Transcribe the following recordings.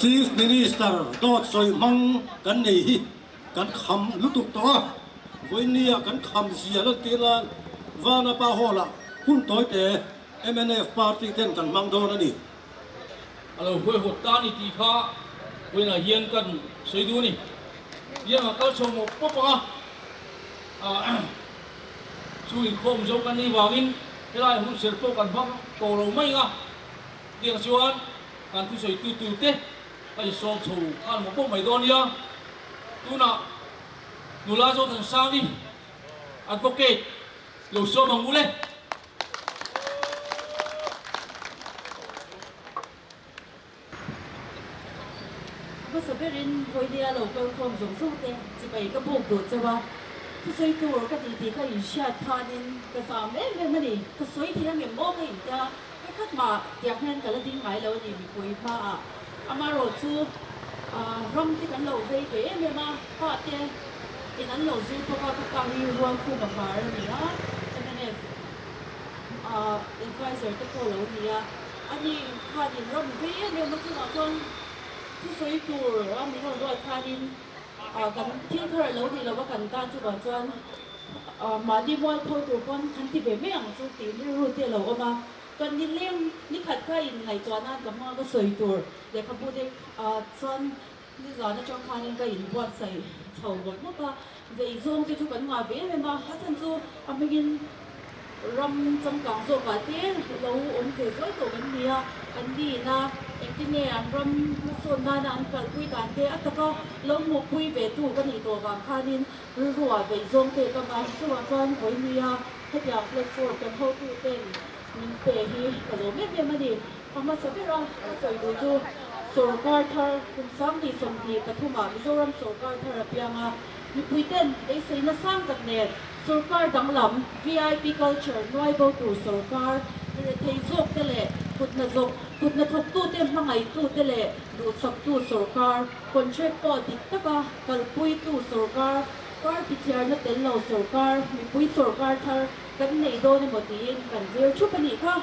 Chief Minister dawt sawi hmang kan nei hi kan kham lutuk tawh a, vawinia kan kham zia lantir nan Vanapa Hall-ah hun tawite mnf party ten kan hmang dawn a ni. A lo huaihawt ta a ni tih kha vawiinah hian kan sawi duh a ni. Tiang a kal chho mawp mawp ang a, chu inkhawm zo kan nih vangin helai hun ser pawh kan hmang tawh lo mai ang a, tiang chuan kan thusawi tu tur te ka insawm chho nghal mawp mawp mai dawn nia. Tunah nula Zothansangi Advocate lo sawm ang u le. A hmasa berin Vawinia lo kal khawm zawng zawng te chibai ka buk duh chauh a, thusawi tur ka tih tih ka inhriat khanin ka zam em em a ni. Ka sawi thei ang em aw ka intia, pakhat mah tiang hian ka la ding ngai lo a ni mipui hmaah. Amaherawhchu ram te kan lo vei ve em em a, pa te in an lo zir bawk a, ka pa hi Rualkhuma hmar a ni a, mnf. Adviser te pawh lo nia. Ani khanin ram vei em em a chungah chuan thusawi tur a min rawn ruat khanin kan thil thar a lo nih loh a kan tan chuvang chuan mahni mualpho tur pawn kan ti ve mai ang chu tih rilru te a lo awm a. Kan nileng nikhat kha in ngaihtuah nan ka hmanga ka sawi tur lehkhabu te chuan Nizan atang khanin ka inbuatsaih chho bawk bawk a, vei zawng te chu kan ngah ve em em a, a chhan chu a hmingin ram changkang zawkah te lo awm ve zual tawh kan ni a, an niin a, engtin nge an ram hmasawn nana an kalpui dan te a taka lo hmuhpui ve tu ka nih tawh vang khanin rilruah vei zawng te ka ngah chuvang chuan vawinia hetiang platform kan hotuten min pe hi ka lawm em em a ni. A hmasa bera ka sawi duh chu sawrkar thar kum 2023 ah Mizoram sawrkar thar a piang a, mipuiten beiseina sang tak nen sawrkar danglam VIP culture nuai bo tur sawrkar, mirethei zawk te leh kutna zawk kutna thawktute hmangaihtute leh duhsaktu sawrkar, contract pawh dik taka kalpuitu sawrkar, party thliarna tel lo sawrkar, mipui sawrkar thar kan nei dawn emaw tiin kan zir thup a nih kha.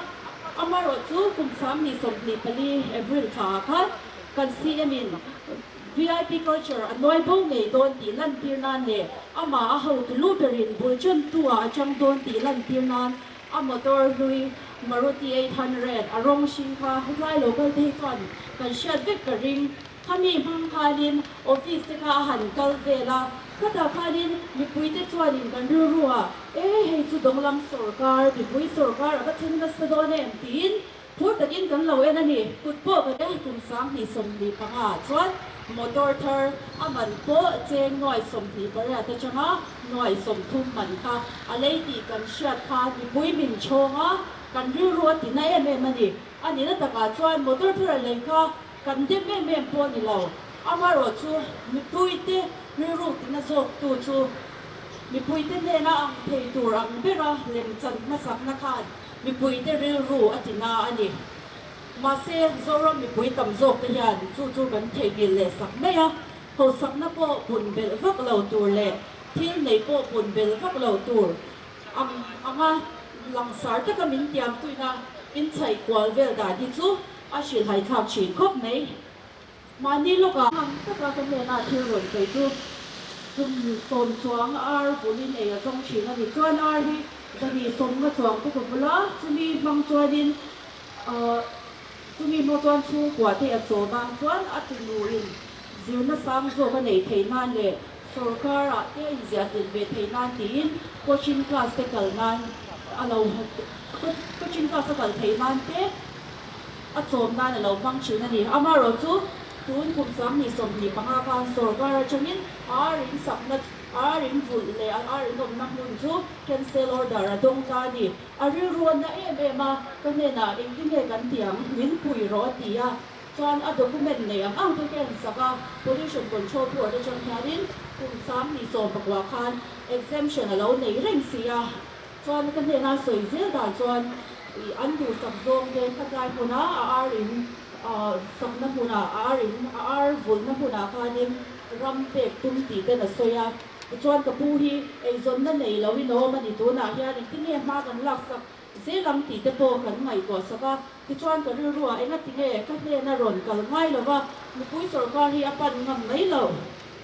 Amaherawhchu kum 2024 April thlaah khan kan CM in VIP culture a nuai bo ngei dawn tih lantir nan leh amah a hotu lu berin bul chantu ah a chang dawn tih lantir nan a motor hlui Maruti 800 a rawng hring kha hetlai lo kal te hi chuan kan hriat vek ka ring. Khami hmang khanin office te kha a han kal vel a, khatah khanin mipuite chuanin kan rilru ah e hei chu dawnglam sawrkar, mipui sawrkar a va thleng nasa dawn em tiin phur takin kan lo en a ni. Kut pawh kan e kum 2025 ah chuan motor thar a man pawh cheng nuai 28 atanga nuai 30 man kha a lei tih kan hriat khan mipui min chhawng a, kan rilru a ti na em em a ni. A nihna takah chuan motor thar a lei kha Kan dem em em pawh ni lo. Amaherawhchu mipuite rilru tina zawktu chu mipuite hnena ang thei tur ang bera lemchan hmasakna khan mipuite rilru a tina a ni. Mahse, Zoram mipui tam zawkte hian chu chu kan theihnghilh leh sak mai a, hosakna pawh pun belh vak lo tur leh thil nei pawh pun belh vak lo tur ang anga langsar taka min tiamtuina inchhaih kual vel dan hi chu A hrilhhai thlak thin khawp mai. Mahni lawkah hang taka ka hnena thil rawn sawi chu tum sawm chuang ar vulin ei a zawng thin a ni. Chuan ar hi zahnih sawmnga chuang te ka vul a, chumi hmang chuanin chumi hmang chuan chhungkua te a chawm a, chuan a tunu-in zirna sang zawk a neih theih nan leh sawrkar-ah te a inziahhlilh ve theih nan tiin coaching class te kal nan a lo coaching class a kal theih nan te a chawm nan a lo hmang thin a ni. Amaherawhchu tun kum 2025 khan sawrkar atangin a ar in sakna, a ar in vulh leh a ar in awmna hmun chu cancel order a dawng ta a ni. A rilru a na em em a, ka hnenah engtin nge kan ti ang, min pui rawh a ti a. Chuan a document nei ang ang te ka en sak a, Pollution Control Board atang hianin kum 2019 khan exemption a lo nei reng si a. Chuan ka hnena sawi zel dan chuan ih an duhsak zawng te khatlai hmuna a ar in sakna hmuna a ar in a ar vulhna hmunah khanin ram pek tum tih ten a sawi a. Tichuan ka pu hi eizawnna nei lo in a awm a ni, tunah hian engtinge hma kan laksak zel ang tih te pawh kan ngaihtuah sak a. Tichuan ka rilruah engatinge ka hnena rawn kal ngai lo va, mipui sawrkar hi a pan ngam mai lo.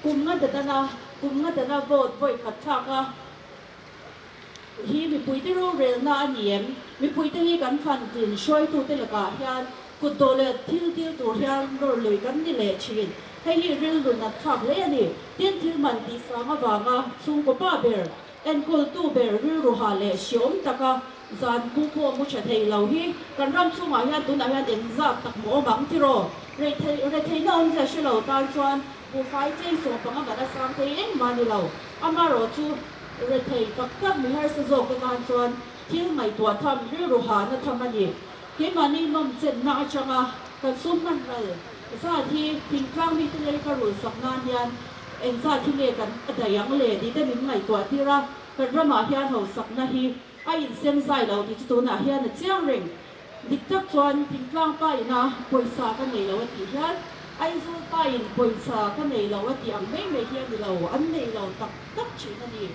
Kum nga dadana, kum nga dana vote vawi khat thlak a hi mipuite rorelna a ni em? Mipuite hi kan thlantlin hruaitute lakah hian kutdawh leh thil dil tur hian nawr lui kan ni leh thin. Hei hi rilru nat thlak hle a ni. Tin, thil man tih sang avanga chhungkaw pa ber, enkawltu ber rilru ha leh hriawm taka zan mu pawh mu tha thei lo hi kan ram chhungah hian tunah hian engzat tak maw awm ang tiraw? Retheihna awmzia hre lo tan chuan buhfai chei sawmpanga man a sang thei engmah a ni lo. Amaherawh chu rethei tak tak mi harsa zawk te tan chuan thil ngaihtuah tham, rilru hahna tham a ni. Keimahni nawm chenna atanga kan sum hman ral zat hi thingtlang mite lei ka rulh sak nan hian engzat hi nge kan a daih ang le tih te min ngaihtuah tir a, kan ramah hian hausakna hi a insem zai lo tih chu tunah hian a chiang reng. Dik tak chuan thingtlang pa ina pawisa ka nei lo a tih hian Aizawl pa in pawisa ka nei lo a tih ang mai mai hi a ni lo, an nei lo tak tak thin a ni.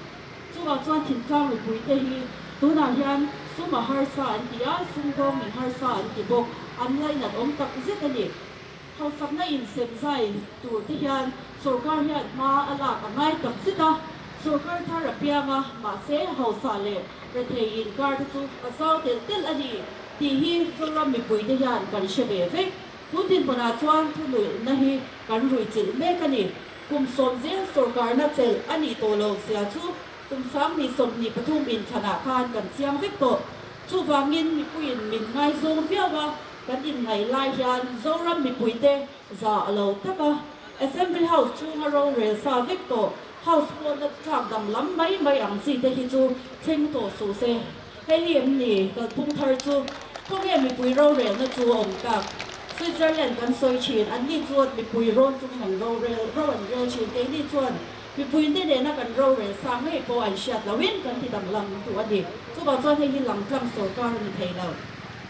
Chuvang chuan thingtlang mipui te hi tunah hian sum a harsa an ti a, sumdawng in harsa an ti bawk, an lainat awm tak zet a ni. Hausakna insem zai tur te hian sawrkar hian hma a lak a ngai tak zet a, sawrkar thar a piang a, mahse hausa leh rethei inkar te chu a zau telh telh a ni tih hi Zoram mipui te hian kan hre ve vek. Tun dinhmunah chuan thunuihna hi kan ruihchilh mek a ni. Kum 10 zel sawrkarna chelh a nih tawh lo zia chu kum 2023 inthlanah khan kan chiang vek tawh. Chuvangin mipuiin min ngaizawng viau a, kan inngaih lai hian Zoram mipuite za a lo tak a, Assembly House chhunga rorel sa vek tawh House pawhna thlak danglam mai mai ang chi te hi chu thleng tawh suh se. Hei hi em ni kalphung thar chu? Khawnge mipui rorelna chu a awm tak? Switzerland kan sawi thin, anni chuan mipui rawn chungin an rorel, ro an rel thin, keini chuan mipui te nena kan rorel sa ngei pawh an hriat lohin kan ti danglam duh a ni. Chuvang chuan hei hi langtlang sawrkar a ni thei lo.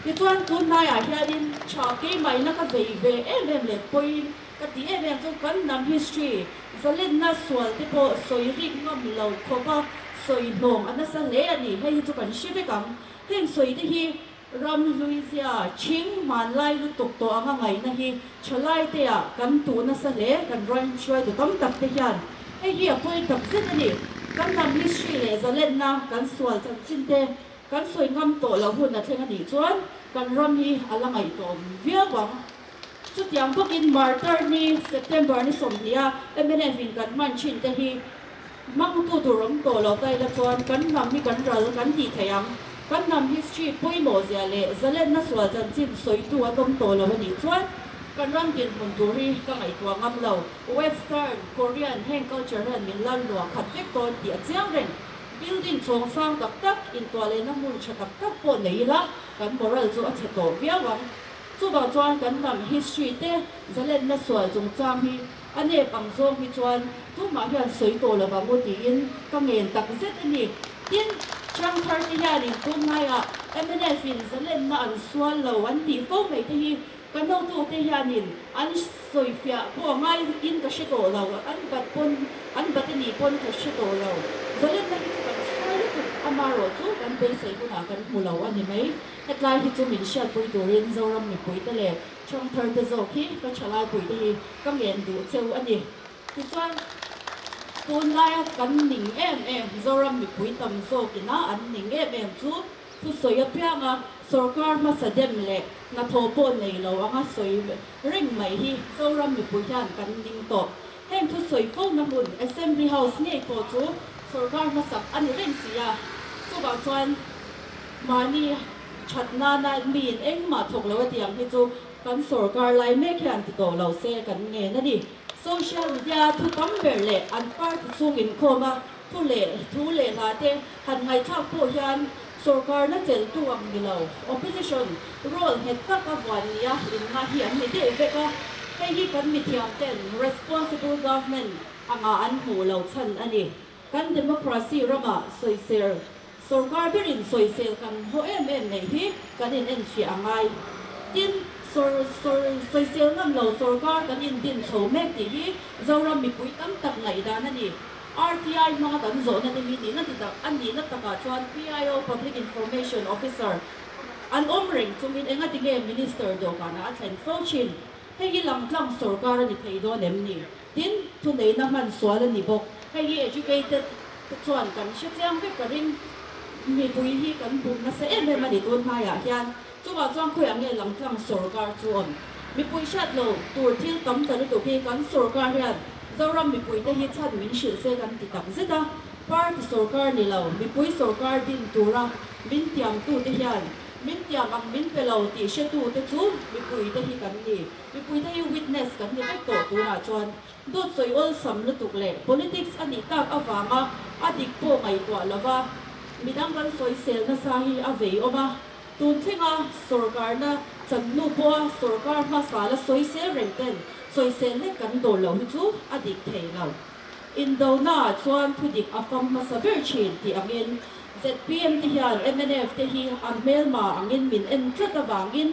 Tichuan tunlaiah hianin tha keimahina ka vei ve em em leh pawiin ka ti em em chu kan hnam history zalenna sual te pawh sawi rik ngam lo khawp a sawi hnawng a nasa hle a ni. Hei hi chu kan hre vek ang. Heng sawi te hi ram hlui zia chhing hmanlai lutuk tawh anga ngaihna hi thalai te ah kan tuh nasa hle kan ram hruaitu tam tak te hian hei hi a pawi tak zet a ni. Kan hnam history leh zalenna kan sual chanchin te kan sawi ngam tawh loh hun a thleng a nih chuan kan ram hi a la ngaihtuahawm viau ang. Chutiang bawkin Martyr ni September ni 20 a mnf in kan hman thin te hi hmangtu tur awm tawh lo ta ila chuan kan hnam hi kan ral kan tih theih ang. Kan hnam history pawimawh zia leh zalenna sual chanchin sawitu an awm tawh lo a nih chuan kan ram dinhmun tur hi ka ngaihtuah ngam lo. Western, Korean heng culture hian min la luah khat vek dawn tih a chiang reng. Building chhawng sang tak tak, intuahleina hmun tha tak tak pawh nei ila kan moral chu a chhe tawh viau ang. Chuvang chuan kan hnam history te zalenna sual chungchang hi a nep ang zawng hi chuan tumah hian sawi tawh lo vang u tiin ka ngen tak zet a ni. Tin, Hrangthar te hianin tunlaiah mnf in zalenna an sual lo an tih fo mai te hi kan hotute hianin an sawifiah pawh a ngai in ka hre tawh lo, an bat pawn an bat a nih pawn ka hre tawh lo. Zalenna hi chu kan sual lutuk amaherawh chu kan beisei hunah kan hmu lo a ni mai. Hetlai hi chu min hriatpui turin Zoram mipuite leh Thangtharte zawk hi ka thalaipuite hi ka ngen duh cheu a ni. Tichuan, tunlaia kan ning em em Zoram mipui tam zawkina an ning em em chu thusawi apianga sawrkar hmasa dem leh hnathawh pawh nei lo anga sawi reng mai hi Zoram mipui hian kan ning tawh. Heng thusawi fona hmun Assembly House ngei pawh chu sawrkar hmasak a ni reng si a, chuvang chuan mahni that nana miin engmah thawk lo a tih ang hi chu kan sawrkar lai mek hian ti tawh lo se kan ngen a ni. Social media thu tam ber leh an party chhung inkhawm a thu leh thu leh hla te han ngaihthlak pawh hian sawrkarna chelhtu ang ni lo, opposition role nghet tak a vuan nia innga hi an ni deuh vek a, hei hi kan mithiam ten responsible government anga an hmuh lo chhan a ni. Kan democracy ramah sawisel sawrkar berin sawisel kan haw em em neih hi kan in enfiah a ngai. Tin, sawr sawr sawisel ngam lo sawrkar kan indin chho mek tih hi Zoram mipui tam tak ngaihdan a ni. RTI hmanga kan zawhna te hi nihna ti tak a nihna takah chuan PIO, Public Information Officer, an awm reng chungin engati nge Minister dawhkanah a thlen fo thin? Hei hi langtlang sorkar a ni thei dawn em ni? Tin, thuneihna hman sual a ni bawk. Hei hi educated te chuan kan hre chiang vek ka ring. Mipui hi kan bum nasa em em a ni tun hnaiah hian. Chuvah chuan khawiah nge langtlang sorkar chu awm? Mipui hriat lo tur thil tam ta lutuk hi kan sorkar hian Zoram mipuite hi chhan min hrilh se kan ti tak zet a. Party sorkar ni lo, mipui sorkar din tura min tiamtute hian min tiam ang min pe lo tih hretute chu mipuite hi kan ni. Mipuite hi witness kan ni vek tawh tunah chuan dawt sawi awlsam lutuk leh politics a nih tak avanga a dik pawh ngaihtuah lova midang kan sawisel nasa hi a vei awm a. Tun thlenga sorkarna channu pawha sorkar hmasa la sawisel reng ten sawisel hlek kan dawn loh hi chu a dik thei lo. Indonaah chuan thudik a fam hmasa ber thin tih angin zpm te hian mnf te hi an hmelma angin min en tlat avangin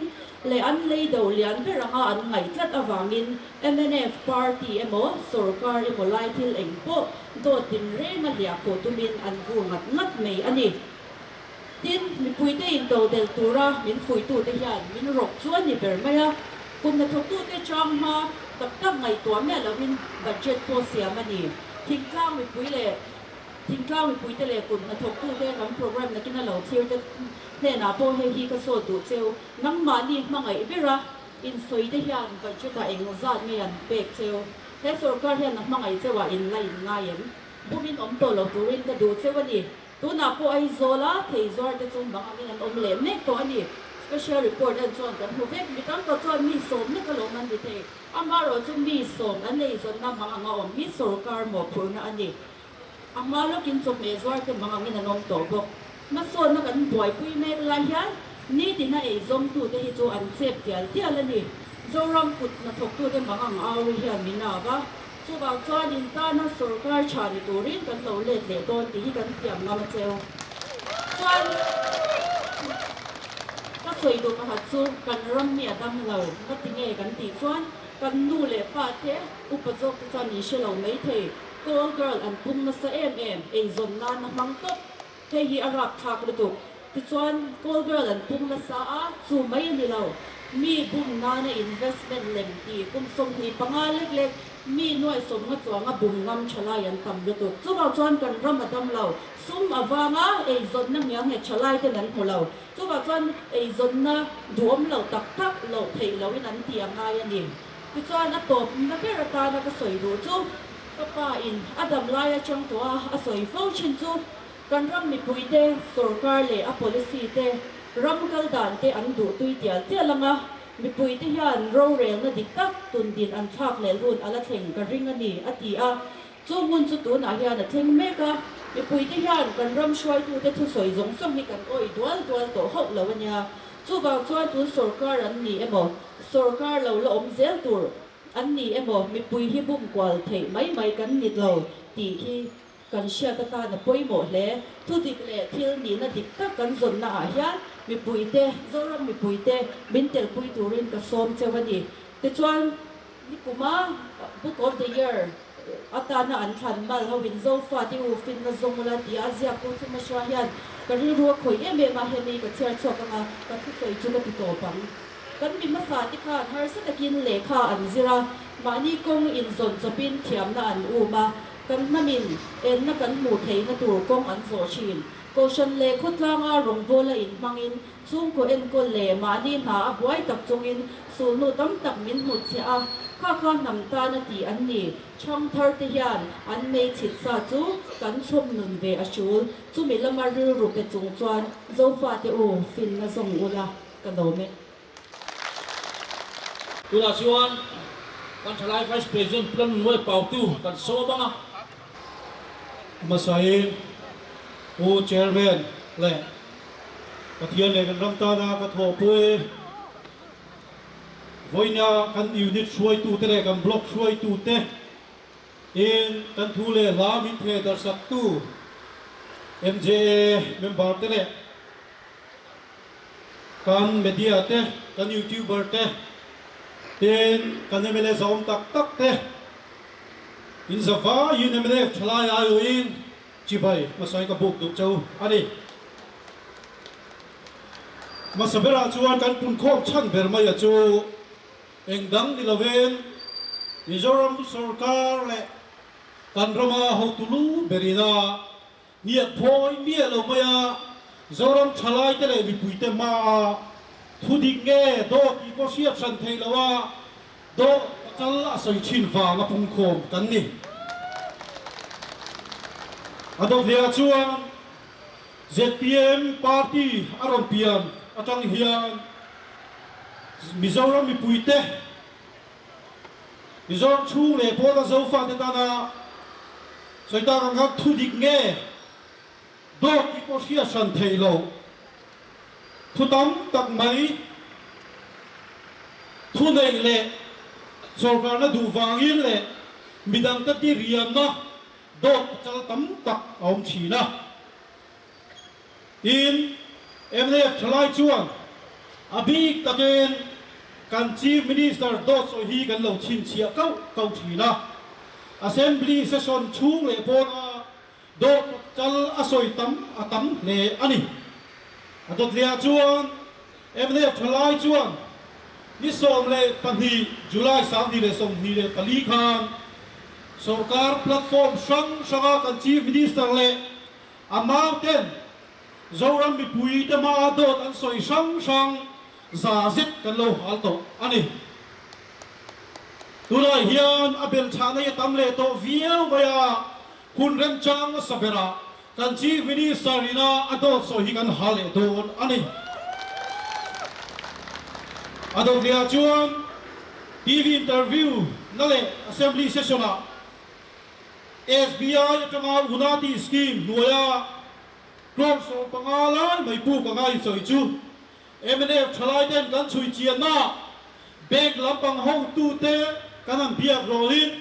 leh an lei do lian ber anga an ngaih tlat avangin mnf party emaw sorkar emaw lai thil eng pawh dawt din renga hliah khawh tumin an vur ngat ngat mai a ni. Tin, mipuite intodelh tura min fuihtute hian min rawk chu a ni ber mai a. Kum hnathawktute chang hma tak tak ngaihtuah miah lovin budget pawh siam a ni. Thingtlang mipui leh Thingtlang mipuite leh kut hnathawktute kan programme nakina lo thlir te hnenah pawh hei hi ka sawt duh cheu. Nangmahni hmangaih bera insawite hian budget-ah eng zat nge an pek cheu? He sorkar hian a hmangaih cheuah in la in ngai em? Bumin awm tawh lo turin ka duh cheu a ni. Tunah pawh Aizawla thei zuar te chu bang angin an awm leh mek tawh a ni. Special report en chuan kan hmu vek. Mi tam tak chuan mi sawm lek alawm an ti thei. Amaherawh chu mi sawm an eizawnna mang anga awm hi sorkar mawhphurhna a ni. A hma lawkin chawhmeh zuar te mang angin an awm tawh bawk. Hmasawnna kan buaipui mek lai hian nitina eizawmtute hi chu an chep tial tial a ni. Zoram kut hnathawktute mang ang auri hian min au a. Chuvang chuan in tana sorkar tha ni turin kan lo let leh dawn tih hi kan tiam ngam a cheu. Chuan ka sawi duh pakhat chu kan ram hi a dam lo ka ti nge kan tih chuan kan nu leh pa te upa zawk te chuan min hre lo mai thei. Call girl an pung nasa em em, eizawn nan a hmang tawp. Hei hi a rapthlak lutuk. Tichuan call girl an pung nasa a, chu mai a ni lo. Mi bum nana investment lem ti kum 25 lek lek mi nuai sawmnga chuanga bum ngam thalai an tam lutuk. Chuvang chuan kan ram a dam lo. Sum avanga eizawnna ngiang nghet thalai ten an hmu lo. Chuvang chuan eizawnna duhawm lo tak tak loh theih lohin an ti a ngai a ni. Tichuan a tawpna ber atana ka sawi duh chu ka pa in a dam lai atang tawh a a sawi fo thin chu kan ram mipuite sorkar leh a policy te ram kal dan te an duh tui tial tial ang a, mipuite hian rorelna dik tak tun din an thlak leh hun a la thleng ka ring a ni a ti a. Chu hmun chu tunah hian a thleng mek a, mipuite hian kan ram hruaitute thusawi zawng zawng hi kan awih dual dual tawh hauh lo a nia. Chuvang chuan tun sorkar an ni emaw, sorkar lo la awm zel tur an ni emaw mipui hi bum kual theih mai mai kan ni lo tih hi kan hriat atan a pawimawh hle. Thu dik leh thil nihna dik tak kan zawnna ah hian mipuite, Zoram mipuite min telpui turin ka sawm cheu a ni. Tichuan nikuma Book of the Year atana an thlan mal ho in Zofa te u finna zawng ula tia a ziaktu chu hmahruai hian ka rilru a khawih em em a, hemi ka chhiar chhuak anga ka thusawi chu ka ti tawp ang. Kan mi hmasa te khan harsa takin lehkha an zir a, mahni kawng inzawn chawpin thiamna an um a, kan hnamin enna kan hmuh theihna tur kawng an zawh thin. Kohhran leh khawtlanga rawngbawla inhmangin chhungkaw enkawl leh mahni hna a buai tak chungin sulhnu tam tak min hmutchhiah a, kha kha hnam tan a tih an ni. Chhangthar te hian an mei chhit sa chu kan chhawm nun ve a hrul. Chumi lama rilru pe chung chuan Zofate u finna zawng ula ka lawm e. Tunah chuan kan thalai Vice President Plan Nuai Pautu kan sawm ang a. Hmasain Pu Chairman leh Pathian leh kan ram tana ka thawhpui vawiina kan unit hruaitute leh kan block hruaitute in kan thu leh hla min theh darhsaktu MJA member te leh Kan media te, kan youtuber te, tin kan mla zawm tak tak te. In zavaiin mnf thalai aiawhin chibai hmasawi ka buk duh cheu a ni. Hmasa berah chuan kan punkhawm chhan ber mai a chu eng dang ni lovin Mizoram sorkar leh kan rama hotu lu berina Hniak phawi miah lo mai a, Zoram thalaite leh mipuite hmaa thu dik nge dawt tih pawh hriat hran theih lo a, dawt pachal a sawi thin vang a pungkhawm kan ni. A dawtliah chuan zpm party a rawn pian atang hian Mizoram mipuite, Mizoram chhung leh pawna Zofate tana sawi tak ang khan thu dik nge dawt tih pawh hriat hran theih loh thu tam tak mai thu neih leh sawrkarna duh vangin leh midangte tiriamna dawt pachal tam tak a awm thin a. Tin, mnf thalai chuan a bik takin kan Chief Minister dawt sawi hi kan lo chhinchhiah kauh kauh thin a. Assembly session chhung leh pawna dawt chal a sawi tam a tam hle a ni. A dawtliah chuan mnf thalai chuan ni 12 July 2024 khan sorkar platform hrang hranga kan Chief Minister leh A mauten Zoram mipui te hmaa dawt an sawi hrang hrang za zet kan lo hal tawh a ni. Tunah hian a belchhahna hi a tam leh tawh viau mai a, hun remchang nasa berah kan Chief Minister ina a dawt sawi hi kan hal leh dawn a ni. A dawtliah chuan TV interview na leh Assembly session ah SBI atanga Unati Scheme hnuaia crore 15 lai mai puk anga insawi chu mnf thalai ten kan chhui chianna bank lampang hotute kan han biak rawlin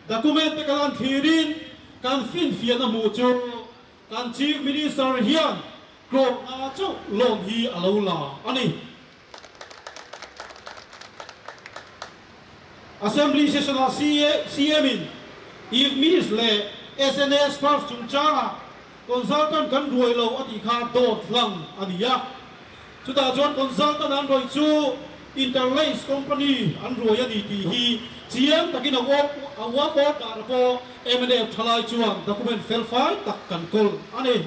document te kan han thlirin kan finfiahna hmuh chu kan Chief Minister hian crore nga chauh loan hi a lo la a ni. Assembly session-ah CM in IFMIS leh SNS First chungchangah consultant kan ruai lo a tih kha dawt hlang a ni a. Chutah chuan consultant an rawih chu Interlace company an ruai a ni tih hi chiang takin a work order pawh mnf thalai chuan document felfai tak kan kawl a ni.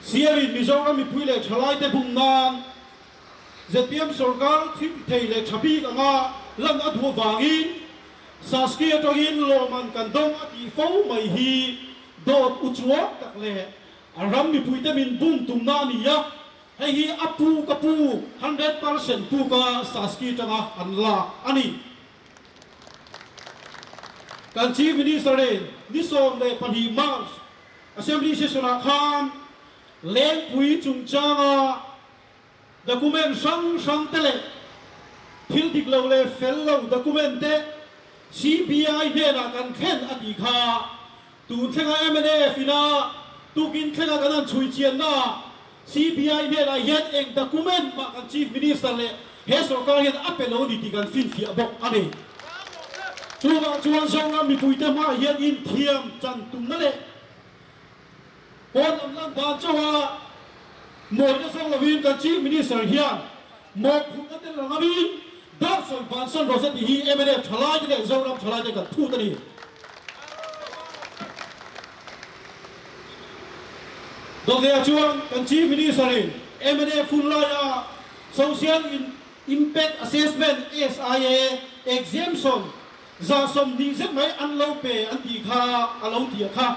Siamin Mizoram mipui leh thalaite bum nan zpm sorkar thil thei leh tha bik anga lan a duh avangin Saskia atangin lawmman kan dawng a tih fo mai hi dawt u chuang tak leh a ram mipuite min bum tumna a ni a, hei hi a puk a pu 100% puka Saskia atanga an lak a ni. Kan Chief Minister in ni 12 March Assembly Session ah khan Lengpui chungchanga document hrang hrang te leh thil dik lo leh fel lo document te CBI hnenah kan thlen a tih kha tun thlenga mnf ina tukin thlenga kan han chhui chianna ah CBI hnenah hian eng document mah kan Chief Minister leh he sorkar hian a pe lo ni tih kan finfiah bawk a ni. Chuvang chuan Zoram mipuite hmaah hian inthiam chan tumna leh pawn lam lan dan chauha mawina zawng lovin kan Chief Minister hian mawhphurhna tel la ngamin dawt sawi bansan rawh se tih hi mnf thalaite leh Zoram thalaite kan phut a ni. Dawtleah chuan kan Chief Minister in mnf hun laia Social Impact Assessment, SIA, exemption 20% zet mai an lo pe an tih kha a lo ti a kha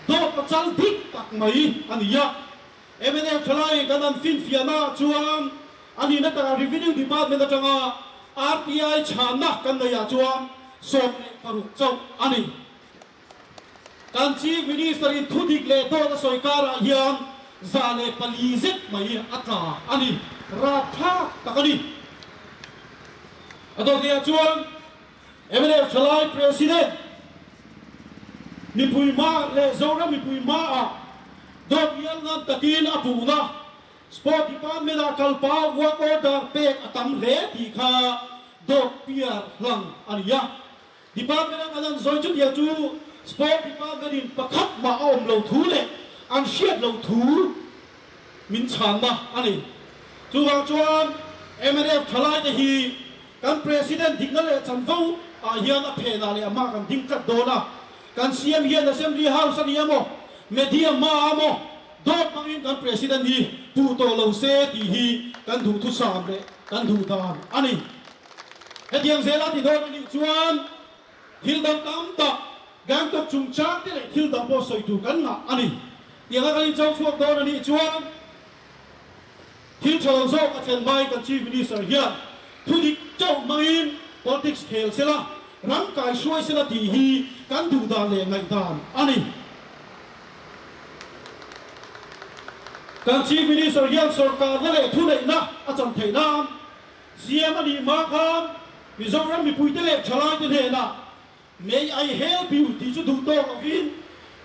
dawt pachal dik tak mai a ni a. Mnf thalai kan an finfiahna chuan a nihna takah Revenue Department atanga RTI chhanna kan neihah chuan 16 chauh a ni. Kan Chief Minister in thudik leh dawt a sawi karah hian 104 zet mai a tla a ni. Rapthlak tak a ni. A dawtliah chuan mnf thalai President mipui hma leh Zoram mipui hmaah dawt ngial ngan takin a puhna Sport Department-ah kalpa work order pek a tam hle tih kha. Dawt piar hlang a ni a. Department ang an an zawi chutiang chu Sport Department in pakhat mah a awm lo thu leh an hriat loh thu min chhanna a ni. Chuvang chuan mnf thalaite hi kan President dikna leh chanvo ah hian a phenah leh a hma kan ding tlat dawn a. Kan CM hian Assembly House a ni emaw, Media hma ah emaw dawt hmangin kan President hi puh tawh lo se tih hi kan duhthusam leh kan duh dan a ni. Hetiang zela ti dawn a nih chuan thil dang tam tak, Gangtok chungchang te leh thil dang pawh sawi tur kan ngah a ni. Tianga kan incho chhuak dawn a nih chuan thil tha lo zawk a thlen hmain kan Chief Minister hian thudik chauh hmangin politics khel sela, ram kai hruai sela tih hi kan duh dan leh ngaihdan a ni. Kan Chief Minister hian sorkarna leh thuneihna a chan theih nan CM a nih hma khan Mizoram mipuite leh thalaite hnenah May I help you tih chu duh tawk lovin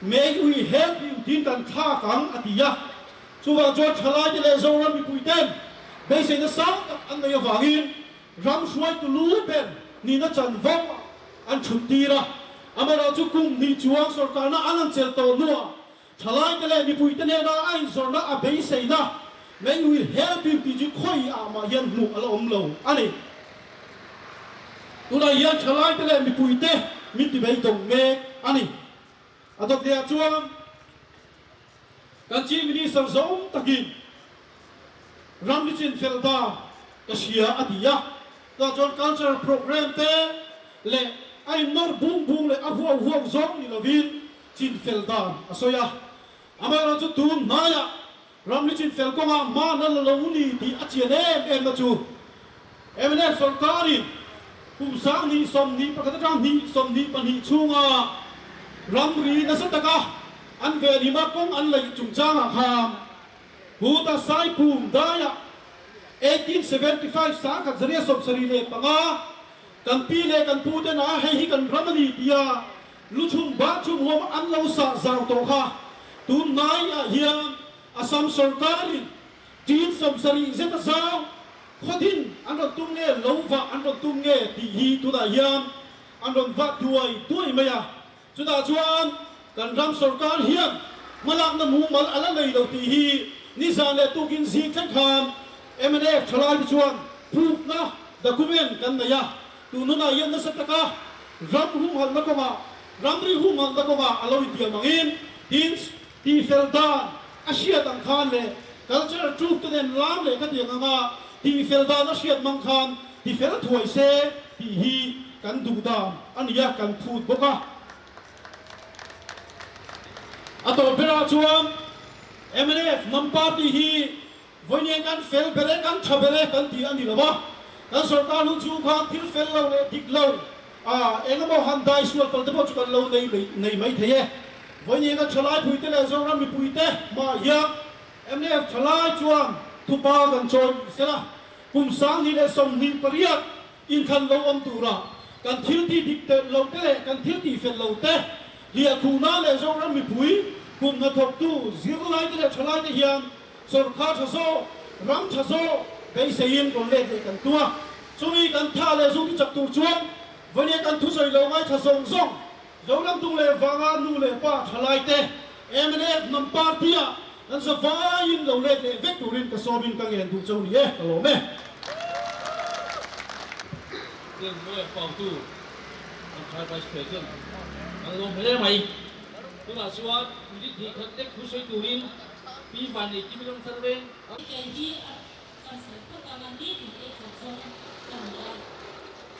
May we help you tiin kan thlak ang a ti a. Chuvang chuan thalaite leh Zoram mipuiten beiseina sang tak an nei avangin ram hruaitu lu ber nihna chanvo ah an thut tir a. Amaherawhchu chu kum hnih chuang sorkarna an han chelh tawh hnuah Thalaite leh mipuite hnena a inzawrhna a beiseina May we help you tih chu khawi ah mah hian hmuh a la awm lo a ni. Tunah hian thalaite leh mipuite min ti beidawng mek a ni. A dawtliah chuan kan Chief Minister zawng takin ram ni chin fel dan ka hria a ti a. Tunah chuan cultural programme te leh a innawr bung bung leh a huau huau zawng ni lovin chin fel dan a sawi a. Amaherawhchu chu tun hnaiah ramri chin fel kawngah hma na la lo ni tih a chian em em na chu mnf sorkarin kum 2021 atang 2022 chhunga ramri nasa taka an venhima kawng an laih chungchangah khan Huta Saipum daiah 1875 1975 kan pi leh kan pu ten a hei hi kan ram a ni tia Lu chhung bak chu muam an lo sah zau tawh kha. Tun hnaiah hian Assam sorkarin tin 70 zet a zau khawdin an rawn tum nge lo vah an rawn tum nge tih hi tunah hian an rawn vah duai duai mai a. Chutah chuan kan ram sorkar hian hmalakna mumal a la nei lo tih hi nizan leh tukin zing thleng khan mnf thalaite chuan proof-na document kan nei a. Tun hunah hian nasa taka ram humhalhna kawngah, ramri humhalhna kawngah a lo intiam angin, tin, tihfel dan a hriat ang khan leh cultural troupe te nen lam leh ka tiang anga tihfel dan a hriat mang khan tifel thuai se tih hi kan duh dan a ni a, kan phut bawk a. A tawp berah chuan mnf hnam party hi Vawiin kan fel ber e, kan tha ber e kan ti a ni lo a, kan sorkar hun chhung khan thil fel lo leh dik lo a eng emaw han dai sual pal te pawh chu kan lo nei mai nei mai thei e. Vawiin kan thalai pui te leh Zoram mipui te hmaah hian mnf thalai chuan thupa kan chawi ni sela, kum 2028 inthlan lo awm tura kan thil tih dik telh lo te leh kan thil tih fel lo te hliahkhuhna leh Zoram mipui kum hnathawktu zirlai te leh thalai te hian Sorkar tha zawk, ram tha zawk beiseiin rawn let leh kan tum a. Chumi kan tha leh zu ti chak tur chuan vawnia kan thusawi lo ngaithla zawng zawng Zoram tung leh vanga nu leh pa thalai te mnf hnam party ah kan za vaiin lo let leh vek turin ka sawmin ka ngen duh cho ni e, ka lawm e. Tin, Mawi Pautu kan thalai Vice President kan lawm hle mai. Tunah chuan minute hnih khat lek thusawi turin Pi Vanlei Kim Ram thar veng. Kei hi a kan sawi phawt ang a, nitin ei chawp zawng ka ni a,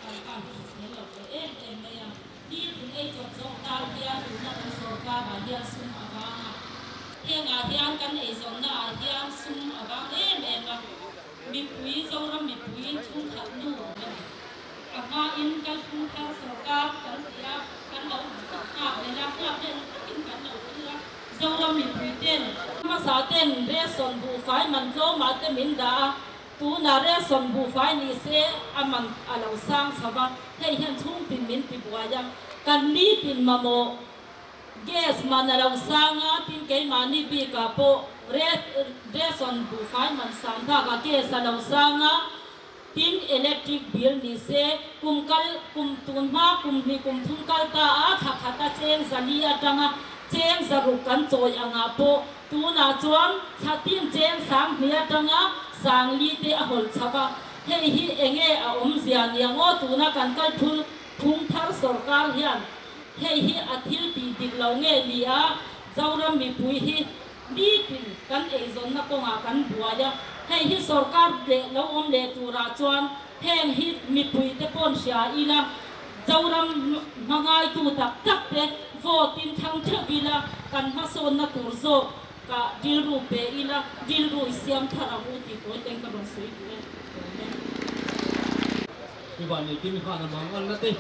kan pa hi hrisel lo ve em em mai a, nitin ei chawp zawng tan hian tuna kan sorkar ah hian sum a vang a, hengah hian kan eizawnna ah hian sum a vang em em a, mipui Zoram mipui chhungkhat nu ka ni. A hmain kalphung thar sorkar kan ti a, kan lo nghak leh a, nghak vel takin kan lo thlir a. Zoram mipui ten hmasa ten ration buhfai man tlawmah te min dah a, tunah ration buhfai ni se a man a lo sang chho va, hei hian chhungtin min ti buai a, kan nitin mamawh gas man a lo sang a, tin keimahni bikah pawh ration buhfai man sang bakah gas a lo sang a. Tin, electric bill ni se, kum kal, kum tun hma kum hnih kum thum kal ta a, thla khata cheng zali atanga cheng zaruk kan chawi angah pawh tunah chuan thla tin cheng sanghnih atanga sangli te a hawlh chho a. Hei hi enge a awmzia niang aw tuna kan kal phul phung thar sorkar hian hei hi a thil tih dik lo nge ni a, Zoram mipui hi Nitin kan eizawnna kawngah kan buai a, hei hi sorkar leh lo awm leh turah chuan heng hi mipuite pawn hria ila, Zoram hmangaitu tak tak te vote in thlang theuh ila, kan hmasawnna tur zawk ka rilru pe ila, rilru i siam thar ang u tih pawi ten ka rawn sawi duh e. Awm e. Mi vanneih te mi khan a mang anna te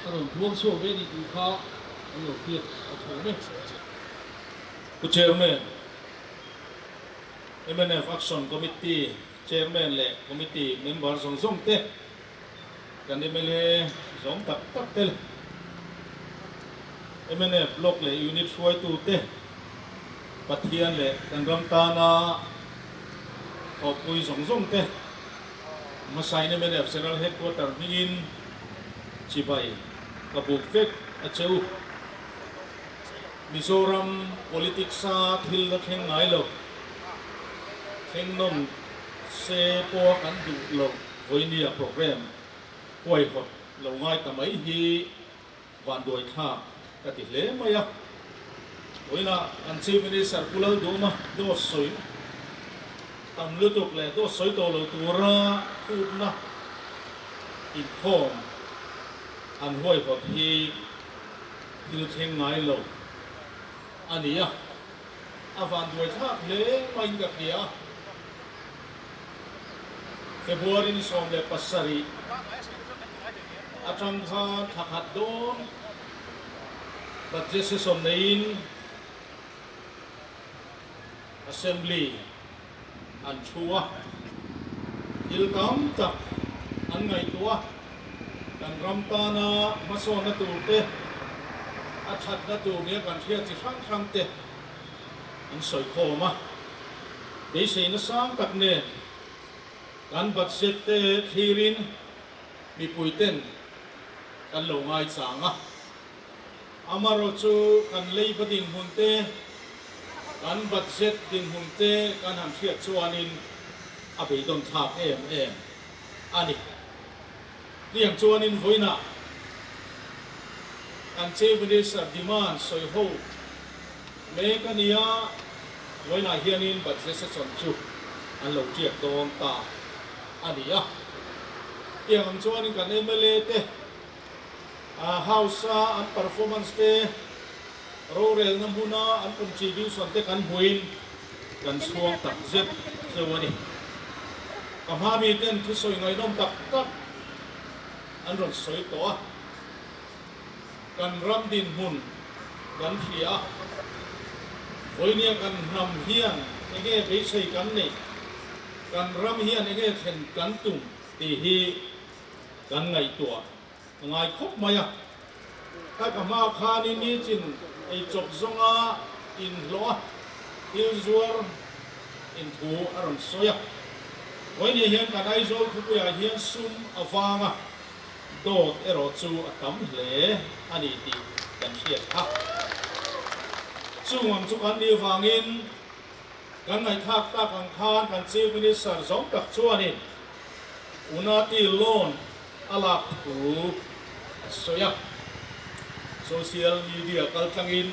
a rawn puang chhuak ve a ni tih kha an lo hriat a chhawm e. Pu Chairman, mnf Action Committee Chairman leh Committee member zawng zawng te, kan mla zawng tak tak te, mnf Block leh Unit hruaitu te, Pathian leh kan ram tana thawhpui zawng zawng te, hmasain mnf General Headquarter hmingin chibai ka buk vek a che u. Mizoram politics-a thil la thleng ngai lo, thleng nawm se pawha kan duh loh vawinia program huaihawt lo ngai ta mai hi vanduai thlak ka ti hle mai a. Vawiinah kan Chief Minister Pu Lalduhma dawt sawi tam lutuk leh dawt sawi tawh lo tura khupna inkhawm an huaihawt hi Thil thleng ngai lo a ni a, a vanduai thlak hle maiin ka hria a. February ni 17 atang khan thla khat dawn budget session neiin Assembly an thu a, thil tam tak an ngaihtuah a, kan ram tana hmasawnna tur te, a thatna tur nia kan hriat chi hrang hrang te an sawi khawm a, beiseina sang tak nen kan budget te thlirin mipui ten kan lo ngaichang a. Amarawhchu kan leiba dinhmun te, kan budget dinhmun te kan han hriat chuanin a beidawn thlak em em a ni. Tiang chuanin vawiinah kan Chief Minister demand sawi ho mek a nia, vawiinah hianin budget session chu an lo tiak dawn ta a ni a. Tiang ang chuanin kan mla te, House a an performance te, rorelna hmuna an contribution te kan hmuin kan chhuang tak zet zeuh a ni. Ka hma mi ten thusawi ngaihnawm tak tak an rawn sawi tawh a, kan ram dinhmun kan hria a, vawinia kan hnam hian enge beisei kan neih, kan ram hian enge thlen kan tum tih hi Kan ngaihtuah a ngai khawp mai a, ka ka hma khanin nichin ei chawp zawnga inhlawh a, thil zuar in thu a rawn sawi a. Vawinia hian kan Aizawl khawpuiah hian sum a vang a, dawt erawh chu a tam hle a ni tih kan hriat kha. Chung ang chu kan nih vangin kan ngaihthlak tak ang khan kan Chief Minister zawng tak chuanin Unati loan a lak thu a sawi a, social media kaltlangin